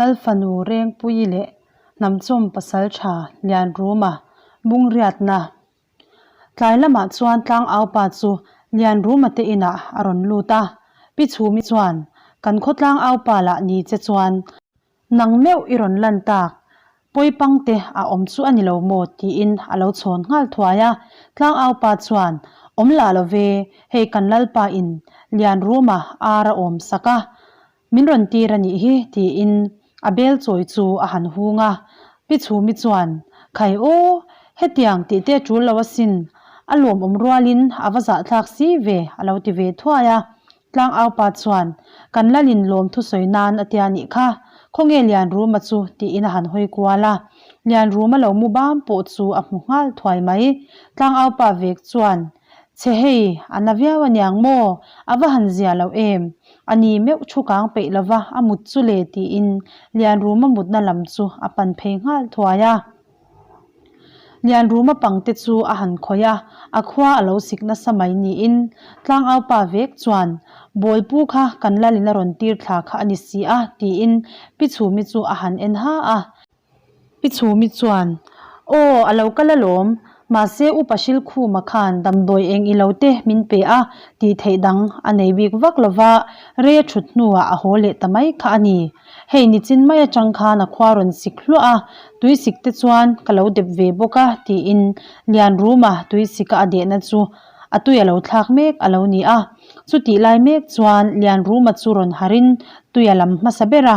Lalfanu Rengpuii leh Hnamchawm Pasaltha Lianruma bungriatna. Tlai lamah chuan tlangaupa chu Lianruma te inah a rawn lut a, Pi Chhumi chuan, Kan khaw tlangaupa lah ni che chuan Nang meuh i rawn lan tak, pawipang te a awm chu a ni lo maw? tiin a lo chhawn nghal thuai a. Tlangaupa chuan, Awm lah lo ve, hei kan Lalpa in Lianruma ar a awm sak a, min rawn tir a nih hi, tiin a bel chawi chu a han hung a. Pi Chhumi chuan, Khai aw, hetiang tih te a tul lo asin, a lawmawm rualin a va zahthlak si ve, a lo ti ve thuai a. Tlangaupa chuan, Kan Lalin lawm thusawi nan a tia nih kha, khawnge Lianruma chu tiin a han hawi kual a. Lianruma lo mu bam pawh chu a hmu nghal thuai mai. Tlangaupa vek chuan, Chhe hei, a na viau aniang maw? A va han zia lo em? A ni meuh thu kang peih lova a mut chu le tiin Lianruma mutna lam chu a pan phei nghal thuai a. Lianruma pangte chu a han khawih a, a khua a lo sik nasa mai niin Tlangaupa vek chuan, Bawlpu kha kan Lalin a rawn tir thla kha a ni si a, tiin Pi Chhumi chu a han en ha a. Pi Chhumi chuan, Aw, a lo kal alawm, mahse Upa Hrilkhuma khan damdawi eng i lo te min pe a, tih theih dang a nei bik vak lova, rei a thut hnuah a haw leh ta mai kha a ni. Hei nichin mai atang khan a khua rawn sik hluah a, tui sik te chuan ka lo dep ve bawk a tiin Lianruma tui sika a dehna chu a tui a lo thlak mek a lo ni a. Chutih lai mek chuan Lianruma chu rawn harin tui a lam hmasa ber a.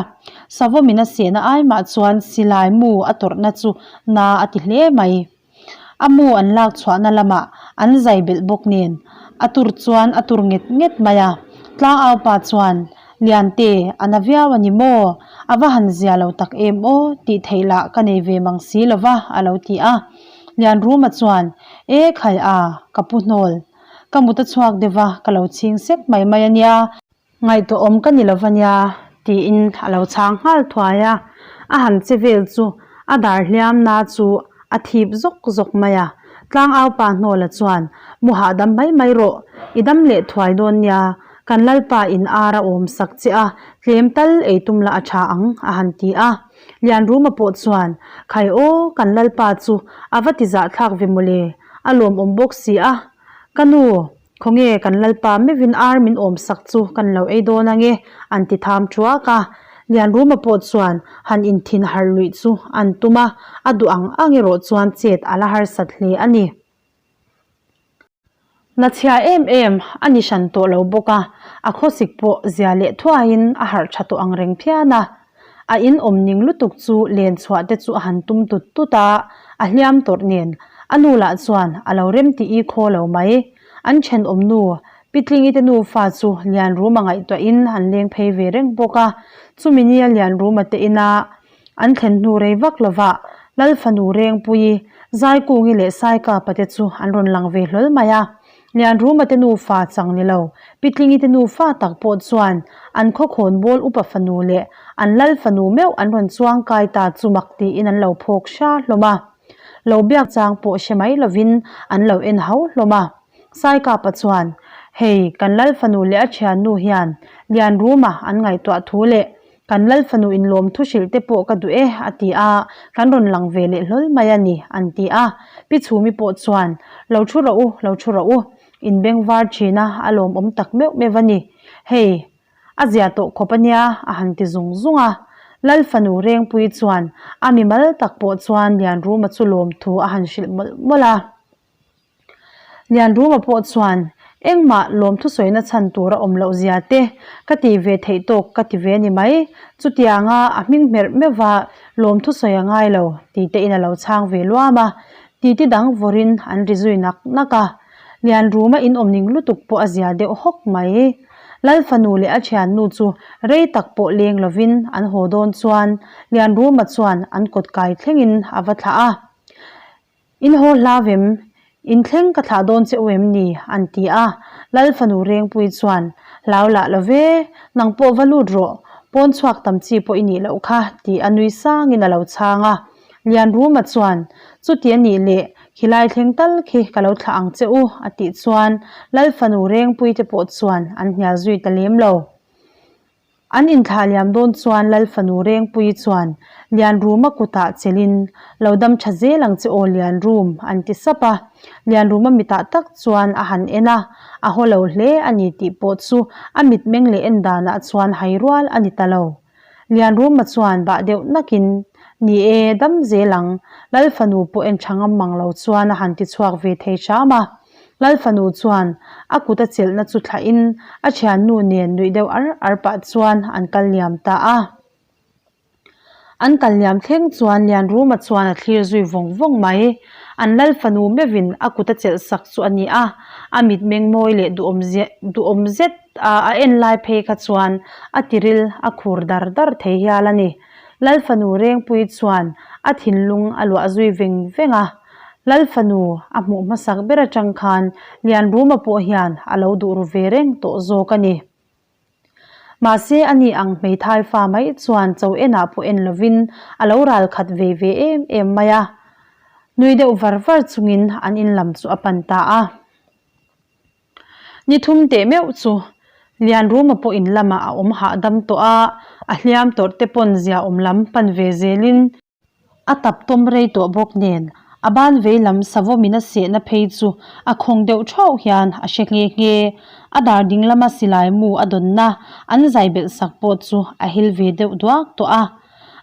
Savawmin a sehna ai mah chuan silai mu a tawrhna chu na a ti hle mai. A mu an lak chhuahna lamah an zai belh bawk nen a tur chuan a tur nget nget mai a. Tlangaupa chuan, Liante, a na viau a ni maw? A va han zia lo tak em aw? Tih theih lah ka nei ve mang si lo va, a lo ti a. Lianruma chuan, E khai a, ka pu hnawl. Ka mut a chhuak deuh va, ka lo chhing sek mai mai a nia. Ngaihtuahawm ka ni lo va nia, tiin a lo chhang nghal thuai a. A han che vel chu a dar hliamna chu a thip zawk zawk mai a. Tlangaupa Hnawla chuan, Mu hahdam mai mai rawh, i dam leh thuai dawn nia, kan Lalpa in ar a awm sak che a, tlem tal ei tum la a tha ang, a han ti a. Lianruma pawh chuan, Khai aw, kan Lalpa chu a va ti zahthlak ve mawle, a lawmawm bawk si a, ka nu, Khawnge kan Lalpa meuhin ar min awm sak chu kan lo ei dawn ange an ti tham thuak a. Lianruma pawh chuan han inthin harh luih chu an tum a, a duh ang ang erawh chuan chet a la harsat hle a ni. Nachhia em em a ni hran tawh lo bawk a, a khawsik pawh zia leh thuaiin a harh tha tawh ang reng phian a. A in awm ning lutuk chu len chhuah te chu a han tum tut tut a, a hliam tawrh nen a nu lah chuan a lo rem tih i khaw lo mai. An thenawm nu Pitlingi te nufa chu Lianruma ngaihtuahin an leng phei ve reng bawk a, chumi nia Lianruma te ina an thlen hnu rei vak lovah Lalfanu Rengpuii, Zaikungi leh Saikapa te chu an rawn lang ve hlawl mai a. Lianruma te nufa chang ni lo, Pitlingi te nufa tak pawh chuan an khawkhawn bawl upa fanu leh an lal fanu meuh an rawn chuang kai ta chu mak tiin an lo phawk hra hlawm a. Lo biak chang pawh hre mai lovin an lo en hau hlawm a. Saikapa chuan, Hei, kan lal fanu leh a thiannu hian Lianruma an ngaihtuah thu leh Kan Lal fanu inlawm thu hrilh te pawh ka duh e, a ti a, kan rawn lang ve leh hlawl mai a ni, an ti a. Pi Chhumi pawh chuan, Lo thu rawh u, lo thu rawh u, in beng var thin a, a lawmawm tak meuh meuh a ni. Hei, a zia tawh khawp a nia, a han ti zung zung a. Lal fanu Rengpuii chuan a mimal tak pawh chuan Lianruma chu lawmthu a han hrilh mawlh mawlh a. Lianruma pawh chuan, Engmah lawmthu sawina chhan tur a awm loh zia te ka ti ve theih tawk ka ti ve ni mai. Chutianga a hming hmerh meuh va lawmthu sawi a ngai lo ti te in a lo chhang ve luam a. Titi dang vawrin an ri zui nak nak a. Lianruma in awm ning lutuk pawh a zia deuh hawk mai. Lal fanu leh a thiannu chu rei tak pawh leng lovin an haw dawn chuan Lianruma chuan an kawt kai thlengin a va thlah a. In haw hla vem, in thleng ka thlah dawn che u em ni? an ti a. Lal fanu Rengpui chuan, Hlau lah lo ve, nang pawh va lut rawh, pawn chhuak tam chi pawh i nih loh kha, ti a nui sangin a lo chhang a. Lianruma chuan, Chuti a nih leh, khilai thleng tal khi ka lo thlah ang che u, a tih chuan Lal fanu Rengpui te pawh chuan an hnial zui ta lem lo. An inthlah liam dawn chuan Lal fanu Rengpuii chuan Lianruma kutah chelhin, Lo dam tha zel ang che aw Lianrum, an ti sap a. Lianruma mitah tak chuan a han en a, a haw lo hle a ni tih pawh chu a mitmeng leh en danah chuan hai rual a ni ta lo. Lianruma chuan bah deuh nakin, Ni e, dam zel ang, Lal fanu pawh en tha ngam mang lo chuan a han ti chhuak ve thei hram a. Lal fanu chuan a kut a chelhna chu thlahin a thiannu nen nuih deuh ar ar pah chuan an kal liam ta a. An kal liam thleng chuan Lianruma chuan a thlir zui vawng vawng mai. An lal fanu meuhin a kut a chelh sak chu a ni a, a mitmeng mawi leh duhawm duhawm zet a a en lai phei kha chuan a tiril a khur dar dar thei hial a ni. Lal fanu Rengpui chuan a thinlung a luah zui veng veng a. Lal fanu a hmuh hmasak ber atang khan Lianruma pawh hian a lo duh ru ve reng tawh zawk a ni. Mahse a ni ang hmeithai fa mai chuan cho enah pawh en lovin a lo ral khat ve ve em em mai a. Nui deuh var var chungin an in lam chu a pan ta a. Ni thum teh meuh chu Lianruma pawh in lamah a awm hahdam tawh a, a hliam tawrh te pawn zia awm lam pan ve zelin, A tap tawm rei tawh bawk nen a ban vei lam savawmin a sehna phei chu a khawng deuh thauh hian a hre nghe nghe. A dar ding lama silai mu a dawnna an zai belh sak pawh chu a hil ve deuh duak tawh a.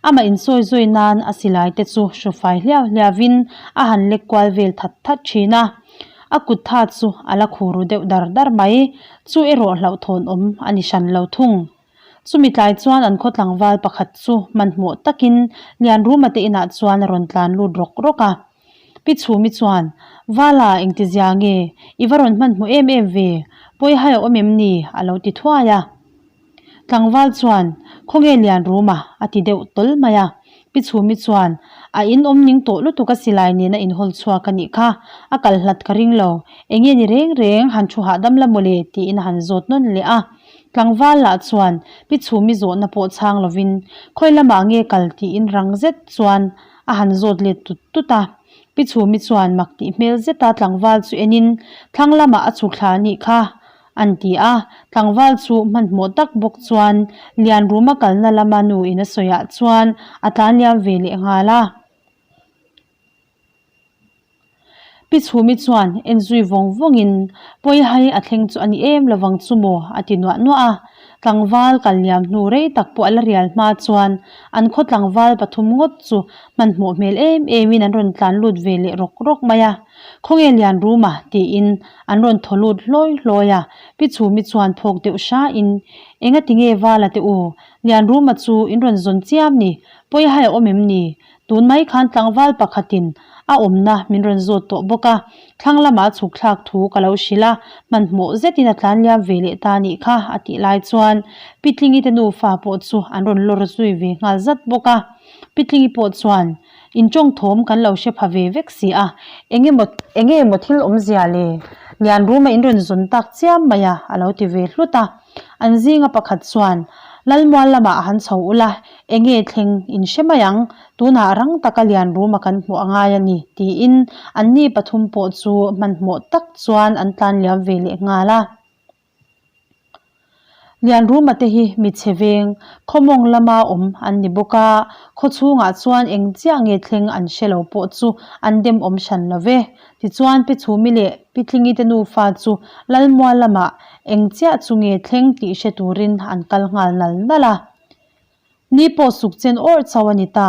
Amah insawi zawi nan a silai te chu hrufai hliau hliauin a han lek kual vel that that thin a. A kut tha chu a la khur ru deuh dar dar mai. Chu erawh hlauhthawn awm a ni hran lo thung. Chumi tlai chuan an khaw tlangval pakhat chu hmanhmawh takin Lianruma te inah chuan a rawn tlan lut rawk rawk a. Pi Chhumi chuan, Vala, engtizia nge? I va rawn hmanhmawh em em ve? Pawihai a awm em ni? a lo ti thuai a. Tlangval chuan, Khawnge Lianruma? a ti deuh tawl mai a. Pi Chhumi chuan, A in awm ning tawh lutuk a silai nen a inhawl chhuak a nih kha, a kal hlat ka ring lo. Enge ni reng reng, han thu hahdam la mawle, tiin a han zawt nawn leh a. Tlangval lah chuan Pi Chhumi zawhna pawh chhang lovin khawi lamah nge kal tiin rang zet chuan a han zawt let tut tut a. Pi Chhumi chuan mak tih hmel zeta tlangval chu enin thlang lamah a chhuk thla anih kha an ti a. Tlangval chu hmanhmawh tak bawk chuan Lianruma kalna lama nu in a sawiah chuan a tlanliam ve leh nghal a. Pi Chhumi chuan en zui vawng vawngin, Pawihai a thleng chu a ni em lovang chu maw? a ti nuah nuah a. Tlangval kal liam hnu rei tak pawh a la rial hma chuan an khaw tlangval pathum ngawt chu hmanhmawh hmel em emin an rawn tlan lut ve leh rawk rawk mai a. Khawnge Lianruma? tiin an rawn thaw lut hlawi hlawi a. Pi Chhumi chuan phawk deuh hrain, Engati nge Vala te u? Lianruma chu in rawn zawn chiam ni? Pawihai a awm em ni? Tun mai khan tlangval pakhatin a awmna min rawn zawt tawh bawk a, thlang lamah a chhuk thlak thu ka lo hrilh a, hmanhmawh zetin a tlan liam ve leh ta nih kha a tih lai chuan Pitlingi te nufa pawh chu an rawn lawr zui ve nghal zat bawk a. Pitlingi pawh chuan intawng thawm kan lo hre pha ve vek si a, eng emaw eng emaw thil awmzia le Lianruma in rawn zawn tak chiam mai a a lo ti ve hlut a. An zinga pakhat chuan Lalmual lamah a han chho ula, Enge thleng in hre mai ang, tunah rang taka lian ruma kan hmuh a ngai a ni, tiin anni pathum pawh chu hmanhmawh tak chuan an tlan liam ve leh nghal a. Lian ruma te hi mi chhe veng, khawmawng lama awm an ni bawk a, khaw chhungah chuan eng chiah nge thleng an hre lo pawh chu an demawm hran lo ve. Tichuan Pi Chhumi leh Pi Tlingi te nufa chu Lalmual lamah eng chiah chu nge thleng tih hre turin an kal nghal nal nal a. Ni pawh suk chen awrh chauh a ni ta.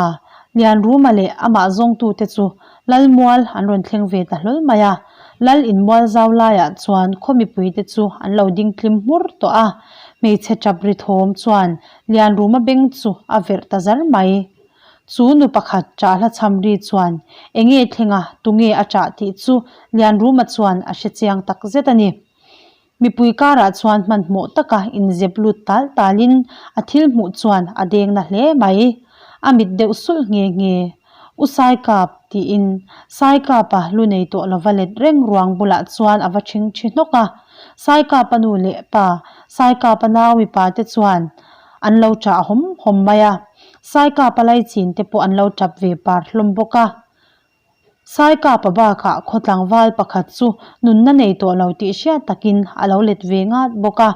Lianruma leh amah zawngtute chu Lalmual an rawn thleng ve ta hlawl mai a. Lal inmual zau laiah chuan khaw mipuite chu an lo ding tlim hmur tawh a. Hmeichhe tap ri thawm chuan Lianruma beng chu a verh ta zar mai. Chu nu pakhat ṭah hla chham ri chuan enge thlenga tunge a ṭah tih chu Lianruma chuan a hre chiang tak zet a ni. Mipui karah chuan hmanhmawh taka inzep lut tal talin a thil hmuh chuan a deng na hle mai. A mit deuh sulh nghe nghe. U Saikap tiin Saikapa lu nei tawh lova let reng ruang bulah chuan a va ṭhing ṭhi hnawk a. Saikapa nu leh pa, Saikapa nau mipa te chuan an lo ṭah hawm hawm mai a. Saikapa laichin te pawh an lo ṭap ve par hlawm bawk a. Saikapa bakah khaw tlangval pakhat chu nunna nei tawh lo tih hriat takin a lo let ve ngat bawk a.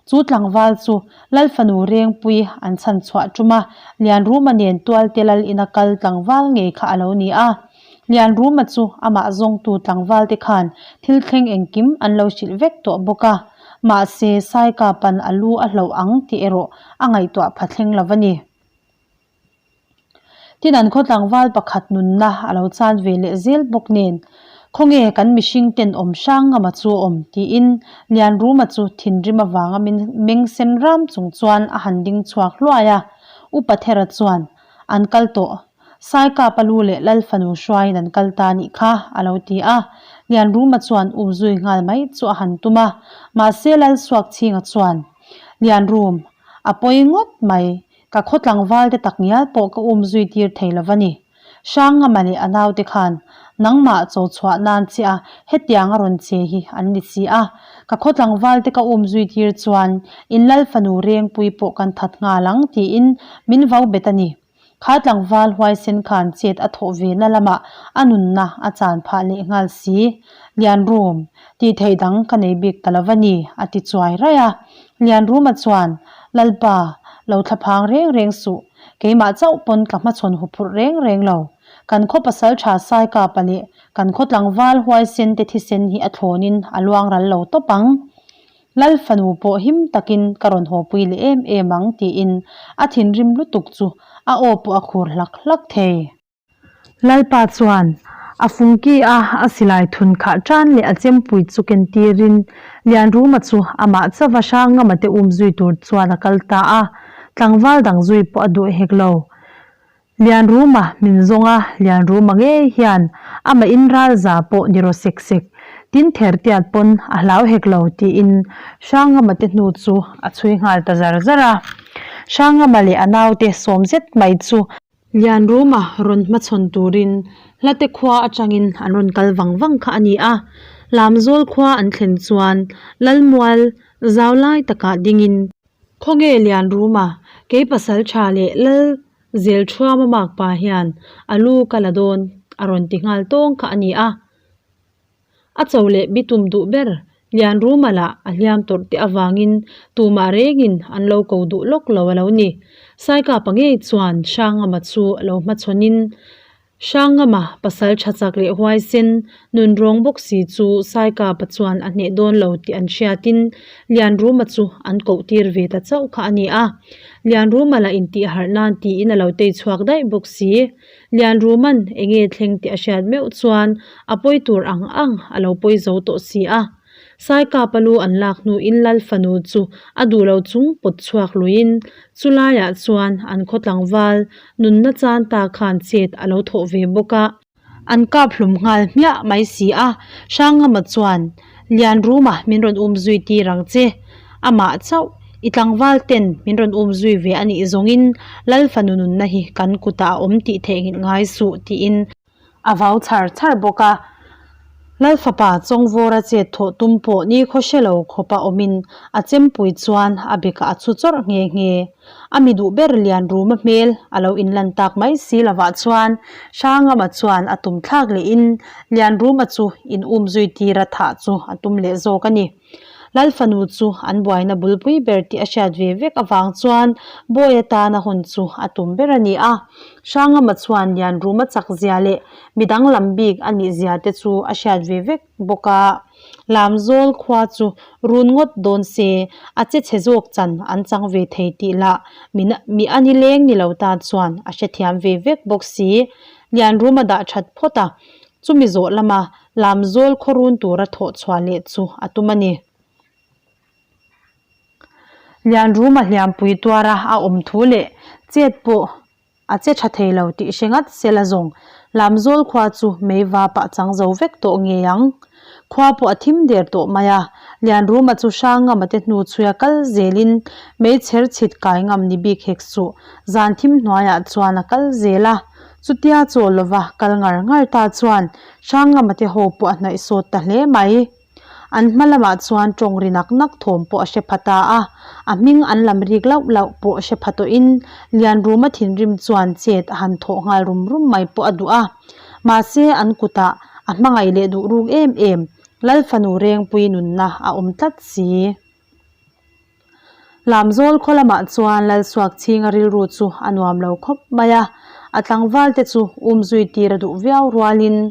Chu tlangval chu Lal fanu Rengpui an chhan chhuah tum a, Lianruma nen Tualte Lal ina kal tlangval ngei kha a lo ni a. Lianruma chu amah zawngtu tlangval te khan thil thleng engkim an lo hrilh vek tawh bawk a. Mahse, Saikapa'n a lu a hloh ang tih erawh a ngaihtuah pha thleng lo a ni. Tin an khaw tlangval pakhat nunna a lo chan ve leh zel bawk nen, Khawnge kan mihring ten awm hrang ngama chu a awm? tiin Lianruma chu thinrim avanga meng sen ram chung chuan a han ding chhuak hluai a. Upa Thera chuan, An kal tawh. Saikapa lu leh Lal fanu hruaiin an kal ta nih kha, a lo ti a. Lianruma chuan um zui nghal mai chu a han tum a. Mahse Lal Suakchhinga chuan, Lianrum, a pawi ngawt mai. Ka khaw tlangval te tak ngial pawh ka um zui tir thei lo va ni. Hrangngama leh a naute khan nangmah cho chhuah nan che a hetiang a rawn che hi an ni si a. Ka khaw tlangval te ka um zui tir chuan in lal fanu rengpui pawh kan that nghal ang tiin min vau bet a ni. Kha tlangval huaisen khan chet a thawh ve na lamah a nunna a chan phah leh nghal si. Lianrum, tih theih dang ka nei bik ta lo va ni, a ti chuai raih a. Lianruma chuan, Lalpa, lo thlaphang reng reng suh. Keimah chauh pawn ka hmachhawn huphurh reng reng lo. Kan khaw pasal tha Saikapa leh kan khaw tlangval huaisen te thisen hi a thlawnin a luang ral lo tawp ang. Lal fanu pawh him takin ka rawn hawpui leh em em ang tiin a thinrim lutuk chu a aw pawh a khur hlak hlak thei. Lalpa chuan a fungki a a silai thun khah tan leh a chempui chu ken tirin Lianruma chu amah chauva Hrangngama te um zui tur chuan a kal ta a, tlangval dang zui pawh a duh hek lo. Lianruma min zawng a, Lianruma ngei hian amah in ral za pawh ni raw sek sek, tin ther tiat pawn a hlau hek lo tiin Hrangngama te hnu chu a chhui nghal ta zar zar a. Hrangngama leh a naute sawm zet mai chu Lianruma rawn hmachhawn turin Hlate khua atangin an rawn kal vang vang kha a ni a. Lamzawl khua an thlen chuan Lalmual zau lai takah dingin, Khawnge Lianruma, kei pasal tha leh Lal Zelthuama makpa hian a lu ka la dawn a rawn ti nghal tawng kha a ni a. A cho leh bitum duh ber Lianruma lah a hliam tawrh te avangin tumah rengin an lo ko duh lawk lo a lo ni. Saikapa ngei chuan Hrangama chu a lo hmachhawnin Hrangama pasal tha chak leh huaisen nunrawng bawk si chu Saikapa chuan a hneh dawn lo tih an hriatin Lianruma chu an koh tir ve ta chauh kha a ni a. Lianruma lah intihharh nan tiin a lo tei chhuak daih bawk si. Lianruman enge thleng tih a hriat meuh chuan a pawi tur ang ang a lo pawi zo tawh si a. Saikapa lu an lak hnuin Lal fanu chu a duh lo chung pawt chhuak luiin chulaiah chuan an khaw tlangval nunna chan ta khan chet a lo thawh ve bawk a. An kap hlum nghal hmiah mai si a, Hrangama chuan Lianruma min rawn um zui tir ang che, amah chauh i tlangval ten min rawn um zui ve a nih zawngin Lal fanu nunna hi kan kutah a awm tih theihnghilh ngai suh tiin a vau chhar chhar bawk a. Lal fapa Chawngvawra chet thawh tum pawh ni khaw hre lo khawpa awmin a chempui chuan a bekah a chhu chawrh nghe nghe. A mi duh ber Lianruma hmel a lo inlan tak mai si lovah chuan Hrangama chuan a tum thlak lehin Lianruma chu in um zui tira thah chu a tum leh zawk a ni. Lal fanu chu an buaina bulpui ber tih a hriat ve vek avang chuan bawi atana hawn chu a tum ber a ni a. Hrangama chuan Lianruma chak zia leh midang lam bik a nih zia te chu a hriat ve vek bawk a. Lamzawl khua chu run ngawt dawn se, a che chhe zawk chan an chang ve thei tih lah mi a ni leng ni lo ta chuan a hrethiam ve vek bawk si. Lianruma dah that phawt a, chumi zawh lama Lamzawl khaw run tura thawh chhuah leh chu a tum a ni. Lianruma hliampui tuara a awm thu leh chet pawh A che tha thei lo tih hre ngat sela zawng Lamzawl khua chu mei va pah chang zo vek tawh ngei ang. Khua pawh a thim der tawh mai a, Lianruma chu Hrangama te hnu chhuia kal zelin mei chher chhit kai ngam ni bik hek suh zan thim hnuaiah chuan a kal zel a. Chutia chaw lova kal ngar ngar ta chuan Hrangama te ho pawh a hnaih sawt ta hle mai. An hma lamah chuan tawng ri nak nak thawm pawh a hre pha ta a, a hming an lam rik lauh lauh pawh a hre pha tawhin Lianruma thinrim chuan chet a han thawh nghal rum rum mai pawh a duh a. Mahse an kutah a hmangaih leh duh ruk em em Lal fanu Rengpui nunna a awm tlat si. Lamzawl khaw lamah chuan Lalsuak chhinga rilru chu a nuam lo khawp mai a, a tlangval te chu um zui tir a duh viau rualin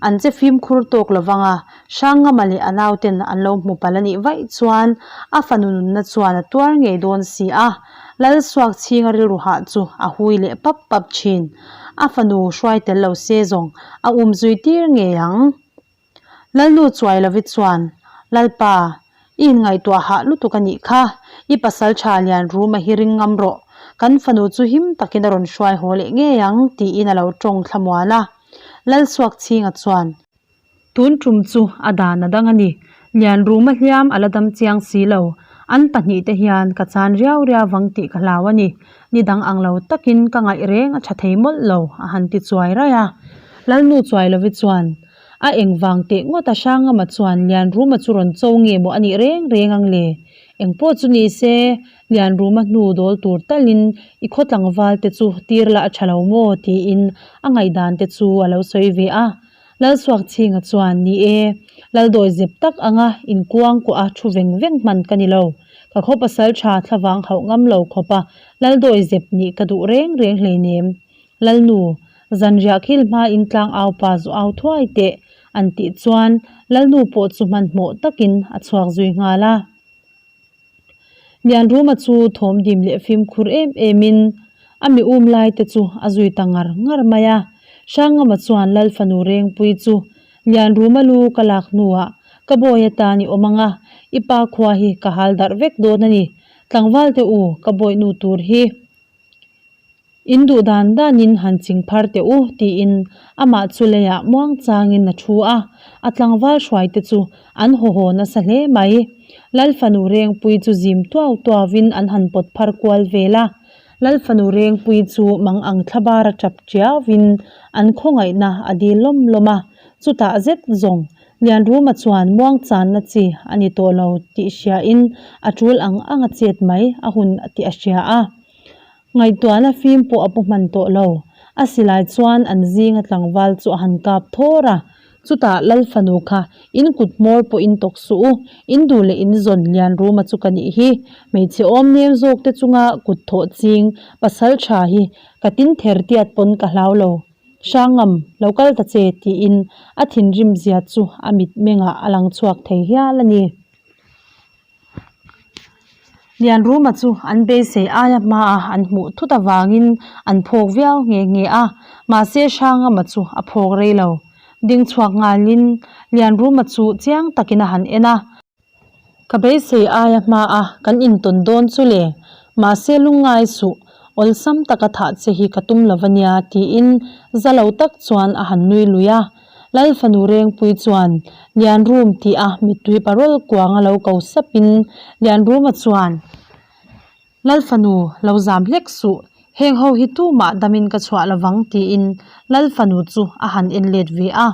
an che fimkhur tawk lo vang a, Hrangngama leh a nauten an lo hmu palh a nih vaih chuan a fanu nunna chuan a tuar ngei dawn si a, Lalsuak chhinga rilru hah chu a hui leh pap pap thin. A fanu hruai tel lo se zawng a um zui tir ngei ang. Lalnu Chuailovi chuan, Lalpa, i inngaihtuah hah lutuk a nih kha, i pasal tha lian Ruma hi ring ngam rawh, kan fanu chu him takin a rawn hruai haw leh ngei ang, tiin a lo tawng thlamuan a. Lalsuakchhinga chuan, Tun tum chu a dan a dang a ni, Lian Ruma hliam a la dam chiang si lo, an pahnihte hian ka chan riau riau vang tih ka hlau a ni, ni dang ang lo takin ka ngaih reng a tha thei mawlh lo, a han ti chuai raih a. Lalnu Chuailovi chuan, A engvang teh ngawt a Hrangama chuan Lianruma chu rawn cho nge maw a nih reng reng ang le? Engpawh chu ni se, Lianruma hnu dawl tur talin i khaw tlangval te chu tir la a tha lo maw? tiin a ngaihdan te chu a lo sawi ve a. Lalsuakchhinga chuan, Ni e, Laldawi zep tak anga inkuang kuah a thu veng veng hman ka ni lo. Ka khaw pasal tha thlavang hauh ngam lo khawp a Laldawi zep nih ka duh reng reng hleinem. Lalnu, zanriah khil hmain tlang au pa zu au thuai teh an tih chuan Lalnu pawh chu hmanhmawh takin a chhuak zui nghal a. Lianruma chu thawm dim leh fimkhur em emin a mi um lai te chu a zui ta ngar ngar mai a. Hrangama chuan Lal fanu Rengpui chu Lianruma lu ka lak hnuah ka bawi atan i awm ang a, i pa khua hi ka hal darh vek dawn a ni. Tlangval te u, ka bawihnu tur hi. In duh dan danin han ching phar teh u, tiin amah chu leiah muang changin a thu a, a tlangval hruaite chu an haw haw nasa hle mai. Lal fanu Rengpui chu zim tuau tuauin an han pawt phar kual vel a, Lal fanu Rengpui chu mang ang thlabara tap tiauin an khawngaihna a dil lawm lawm a, chutah zet zawng Lianruma chuan muang channa chi a ni tawh lo tih hriain a tul ang ang a chet mai a hun tih a hria a. Ngaihtuahna fim pawh a pu hman tawh lo. A silai chuan an zinga tlangval chu a han kap thawr a. Chutah Lal fanu kha in kut hmawr pawh in tawk suh u, in duh leh in zawn lian ruma chu ka nih hi. Hmeichhe awm nem zawk te chunga kut thawh ching pasal tha hi ka tin ther tiat pawn ka hlau lo. Hrangam, lo kal ta che tiin a thinrim zia chu a mitmengah a lang chhuak thei hial a ni. Lianruma chu an beisei aia hmaa an hmuh thut avangin an phawk viau nghe nghe a, mahse Hrangama chu a phawk rei lo. Ding chhuak nghalin Lianruma chu chiang takin a han en a. Ka beisei aia hmaa kan intawn dawn chu le, mahse lungngai suh, awlsam taka thah che hi ka tum lo va nia tiin za lo tak chuan a han nui lui a. Lal fanu Rengpui chuan Lianrum tih a mittui parawl kuang a lo ko sapin Lianruma chuan, Lal fanu, lo zam hlek suh, heng ho hi tumah damin ka chhuah lovang tiin Lal fanu chu a han en let ve a.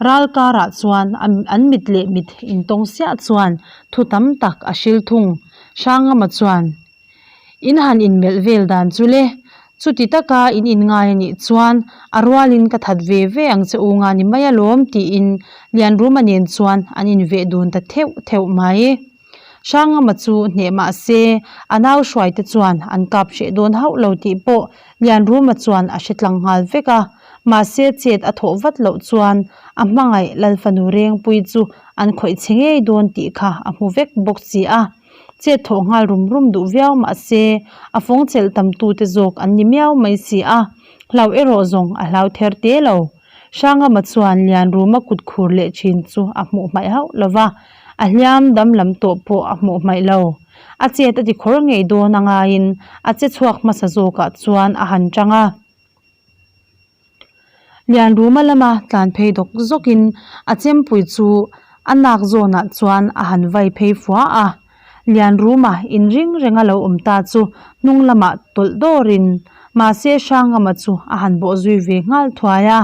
Ral karah chuan an mit leh mit intawng siah chuan thu tam tak a hril thung. Hrangama chuan, In han inmelh vel dan chu le, chuti taka in inngai a nih chuan a rualin ka that ve ve ang che u nga ni mai alawm tiin Lianruma nen chuan an inveh dun ta theuh theuh mai. Hrangama chu hneh mah se a nau hruaite chuan an kap hreh dawn hauh lo tih pawh Lianruma chuan a hre tlang nghal vek a, mahse chet a thawh vat loh chuan a hmangaih Lalfanu Rengpui chu an khawih chhe ngei dawn tih kha a hmu vek bawk si a. Chet thawh nghal rum rum duh viau mah se, a fawng chelh tam tute zawk an ni miau mai si a, hlau erawh zawng a hlau ther te lo. Hrangama chuan Lianruma kut khur leh thin chu a hmuh hmaih hauh lo va, a hliam dam lam tawh pawh a hmuh hmaih lo. A chet a ti khawr ngei dawn a ngaiin a che chhuak hmasa zawkah chuan a han tang a. Lianruma lama tlan phei dawk zawkin a chempui chu a nak zawnah chuan a han vai phei fua a. Lianruma inring renga lo awm ta chu hnung lamah tawlh dawrin mahse Hrangama chu a han bawh zui ve nghal thuai a.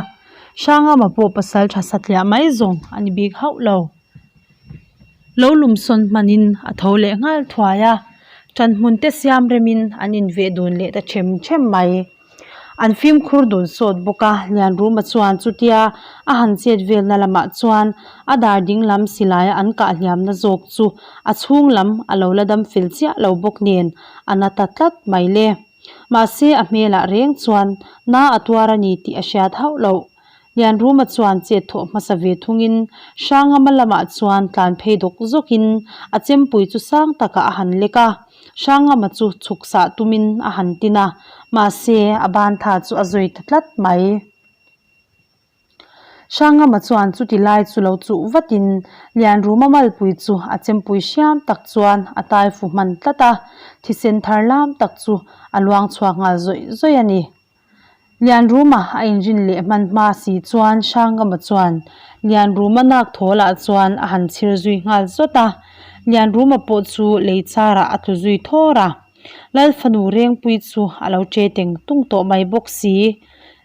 Hrangama pawh pasal tha satliah mai zawng a ni bik hauh lo. Lo lumsawn hmanin a tho leh nghal thuai a, ṭanhmun te siam remin an inveh dun leh ta ṭhem ṭhem mai. An fimkhur dun sawt bawk a, Lianruma chuan chutia a han chet velna lamah chuan a dar ding lam silaia an kah hliamna zawk chu a chhung lam a lo la dam fel chiah lo bawk nen a na ta tlat mai le. Mahse a hmelah reng chuan na a tuar a ni tih a hriat hauh loh. Lianruma chuan chet thawh hmasa ve thungin Hrangama lamah chuan tlan phei dawk zawkin a chempui chu sang takah a han lek a, Hrangama chu chhuk sah tumin a han tin a, mahse a ban tha chu a zui ta tlat mai. Hrangama chuan chuti lai chu lo chuh vatin Lianruma malpui chu a chempui hriam tak chuan a tai fu hman tlat a, thisen thar lam tak chu a luang chhuak nghal zawih zawih a ni. Lianruma a inrin leh hman hma si chuan Hrangama chuan Lianruma nak thawlah chuan a han chhir zui nghal zawt a, Lianruma pawh chu lei charah a tlu zui thawr a. Lalfanu Rengpui chu a lo che teng tung tawh mai bawk si.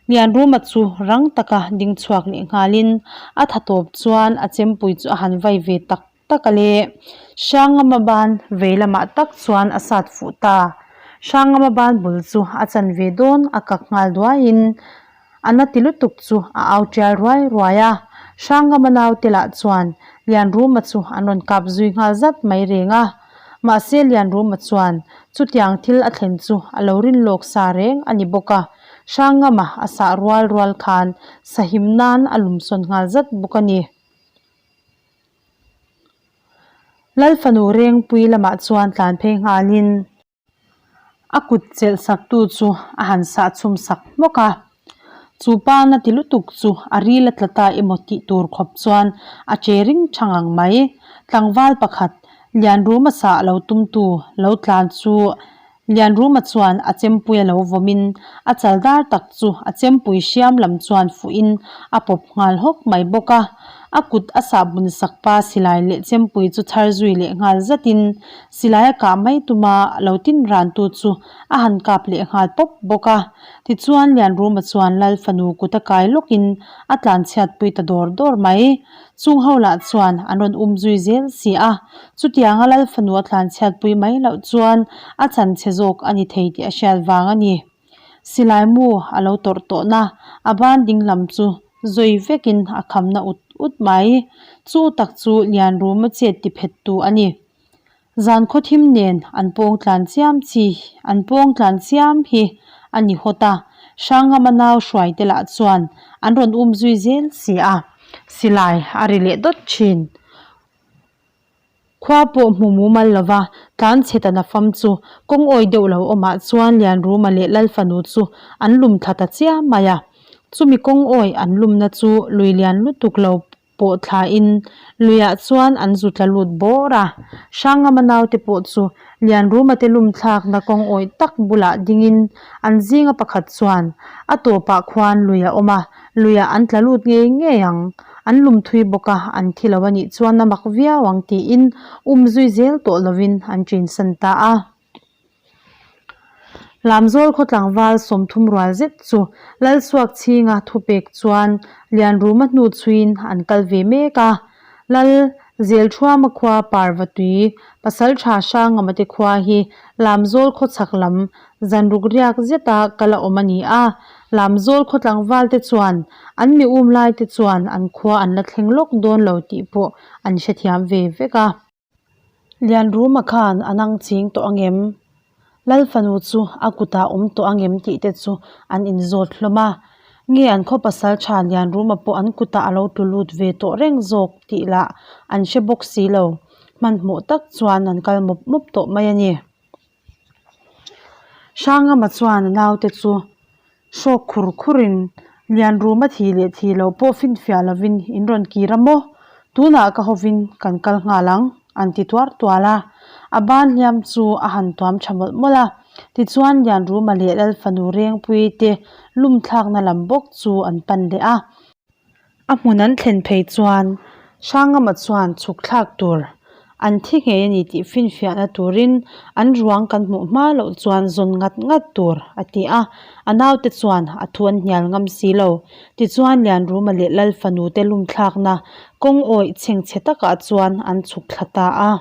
Lianruma chu rang taka ding chhuak leh nghalin a tha tawp chuan a chempui chu a han vai ve tak tak a le. Hrangama ban vei lamah tak chuan a sat fuh ta. Hrangama ban bul chu a chan ve dawn a kak nghal duaiin a na ti lutuk chu a au tial ruai ruai a. Hrangama naute lah chuan Lianruma chu an rawn kap zui nghal zat mai reng a. Mahse Lianruma chuan chutiang thil a thlen chu a lo rin lawk sa reng a ni bawk a. Hrangama a sah rual rual khan sahim nan a lumsawn nghal zat bawk a ni. Lalfanu Rengpui lamah chuan tlan phei nghalin a kut chelh saktu chu a han sah chhum sak hmawk a. Chu pa na ti lutuk chu a ril a tla ta emaw tih tur khawp chuan a che ring tha ngang mai. Tlangval pakhat Lianruma sah lo tumtu lo tlan chu Lianruma chuan a chempui a lo vawmin a chal dar tak chu a chempui hriam lam chuan fuhin a pawp nghal hawk mai bawk a. A kut a sahbun sak pa silai leh chempui chu chhar zui leh nghal zatin silai a kah mai tuma lo tin rantu chu a han kap leh nghal pawp bawk a. Tichuan Lianruma chuan Lal fanu kut a kai lawkin a tlanchhiatpui ta dawr dawr mai. Chung ho lah chuan an rawn um zui zel si a, chutianga Lal fanu a tlanchhiatpui mai loh chuan a chan chhe zawk a ni thei tih a hriat vang a ni. Silai mu a lo tawrh tawhna a ban ding lam chu zawi vekin a khamna ut ut mai. Chu tak chu Lianruma chet ti phettu a ni. Zan khawthim nen an pawng tlan chiam chi an pawng tlan chiam hi a ni hawt a, Hrangama nau hruai te lah chuan an rawn um zui zel si a, silai a ri leh dawt thin. Khua pawh hmu mumal lova tlan chhe ta nafam chu kawng awi deuh lo awmah chuan Lianruma leh Lalfanu chu an lum thla ta chiam mai a, chumi kawng awi an lumna chu lui lian lutuk lo pawh thlain luiah chuan an zu tla lut bawr a. Hrangama naute pawh chu Lianruma te lum thlakna kawng awih tak bulah dingin an zinga pakhat chuan a tawpah khuan lui a awm a, luiah an tla lut ngei ngei ang. An lum thui bawk a, an thi lo a nih chuan a mak viau ang tiin um zui zel tawh lovin an ṭinsan ta a. Lamzawl khaw tlangval 30 rual zet chu Lalsuak chhinga thupek chuan Lianruma hnu chhuiin an kal ve mek a. Lal Zelthuama khua Parvatui Pasaltha Hrangamate khua hi Lamzawl khaw chhak lam zanruk riak zeta kal a awm a ni a. Lamzawl khaw tlangvalte chuan an mi um laite chuan an khua an la thleng lawk dawn lo tih pawh an hrethiam ve vek a. Lianruma khan a nang ching tawh angem? Lal fanu chu a kutah awm tawh angem tih te chu an inzawt hlawm a. Nge an khaw pasal tha Lianruma pawh an kutah a lo tlu lut ve tawh reng zawk tih lah an hre bawk si lo. Hmanhmawh tak chuan an kal mawp mawp tawh mai a ni. Hrangama chuan a naute chu Hrawk khur khurin, Lianruma thi leh thi lo pawh finfiah lovin in rawn kir a maw? Tunah ka hovin kan kal nghal ang, an ti tuar tual a. A ban hliam chu a han tuam tha mawlh mawlh a. Tichuan Lianruma leh Lalfanu Rengpui te lum thlakna lam bawk chu an pan leh a. A hmun an thlen phei chuan Hrangama chuan chhuk thlak tur an thi ngei a ni tih finfiahna turin an ruang kan hmuh hma loh chuan zawn ngat ngat tur a ti a, a naute chuan a thu an hnial ngam si lo. Tichuan Lianruma leh Lalfanu te lum thlakna kawng awih chhengchhe takah chuan an chhuk thla ta a.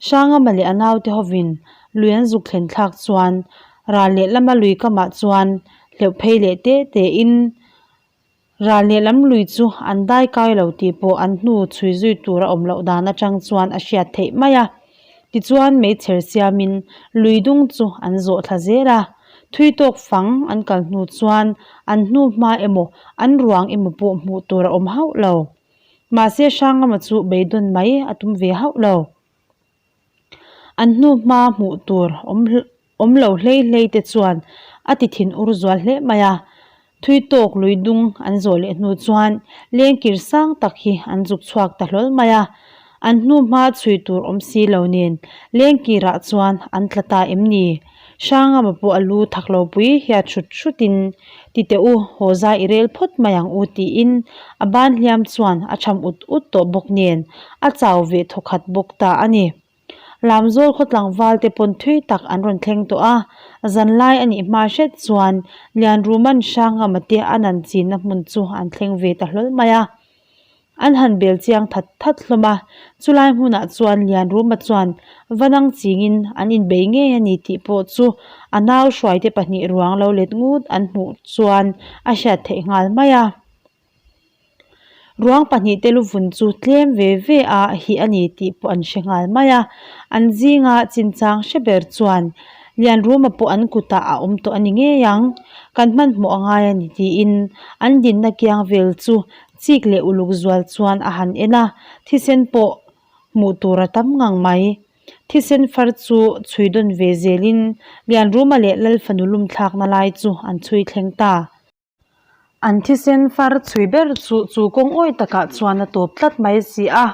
Hrangama leh a naute hovin lui an zuk thlen thlak chuan ral leh lama lui kamah chuan Hleuh phei leh te te in ral lehlam lui chu an dai kai lo tih pawh an hnu chhui zui tur a awm loh dan atang chuan a hriat theih mai a. Tichuan meichher siamin lui dung chu an zawh thla zel a, thui tawk fang an kal hnu chuan an hnu hma emaw an ruang emaw pawh hmuh tur a awm hauh lo. Mahse Hrangama chu beidawn mai a tum ve hauh lo. An hnu hma hmuh tur awm awm lo hlei hlei te chuan a ti thin ur zual hle mai a. Thui tawk lui dung an zawh leh hnu chuan lengkir sang tak hi an zuk chhuak ta hlawl mai a. An hnu hma chhui tur awm si lo nen lengkirah chuan an tla ta em ni? Hrangama pawh a lu thak lo pui hiat hrut hrutin ti teh u, haw zai i rel phawt mai ang u tiin a ban hliam chuan a tham ut ut tawh bawk nen a chau ve thawkhat bawk ta a ni. Lamzawl khaw tlangval te pawn thui tak an rawn thleng tawh a, zanlai a nih hma hret chuan Lianruman Hrangama te a nan chinna hmun chu an thleng ve ta hlawl mai a. An han bel chiang that that hlawm a, chulai hmunah chuan Lianruma chuan va nang chingin an inbei ngei a ni tih pawh chu a nau hruaite pahnih ruang lo let ngut an hmuh chuan a hriat theih nghal mai a. Ruang pahnihte luvun chu tlem ve ve a hi a ni tih pawh an hre nghal mai a, an zinga chinchang hre ber chuan Lianruma pawh an kutah a awm tawh a ni ngei ang, kan hmanhmawh a ngai a ni tiin an dinna kiang vel chu chik leh uluk zual chuan a han en a, thisen pawh hmuh tur a tam ngang mai. Thisen far chu chhui dawn ve zelin Lianruma leh Lalfanu lum thlakna lai chu an chhui thleng ta. An thisen far chhui ber chu chu kawng awih takah chuan a tawp tlat mai si a.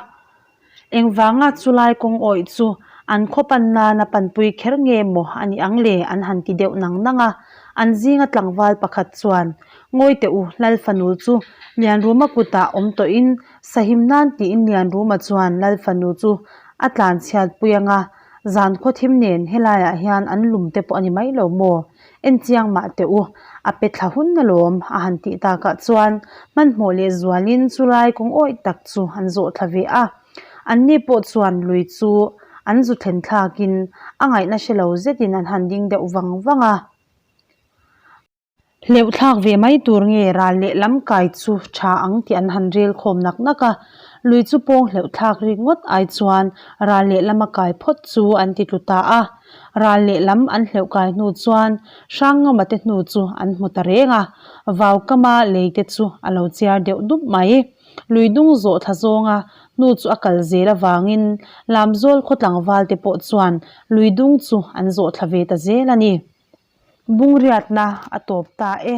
Engvanga chulai kawng awih chu an khaw pan nana panpui kher nge maw a nih ang le an han ti deuh nang nang a. An zinga tlangval pakhat chuan, Ngawi teh u, Lal fanu chu Lianruma kutah awm tawhin sahim nan tiin Lianruma chuan Lal fanu chu a tlanchhiatpui anga zan khawthim nen helaiah hian an lum te pawh a ni mai lo maw? En chiang mah teh u, a pe thla hun alawm a han tih takah chuan hmanhmawh leh zualin chulai kawng awih tak chu an zawh thla ve a. Anni pawh chuan lui chu an zu thlen thlakin a ngaihna hre lo zetin an han ding deuh vang vang a. Hleuh thlak ve mai tur nge ral leh lam kai chu tha ang tih an han rel khawm nak nak a, lui chu pawng hleuh thlak rik ngawt ai chuan ral leh lama kai phawt chu an ti tlu ta a. Ral leh lam an hleuh kai hnu chuan Hrangngama te hnu chu an hmu ta reng a, vau kama lei te chu a lo chiar deuh dup mai. Lui dung zawh thla zawnga hnu chu a kal zel avangin Lamzawl khaw tlangval te pawh chuan lui dung chu an zawh thla ve ta zel a ni. Bungriatna a tawp ta e.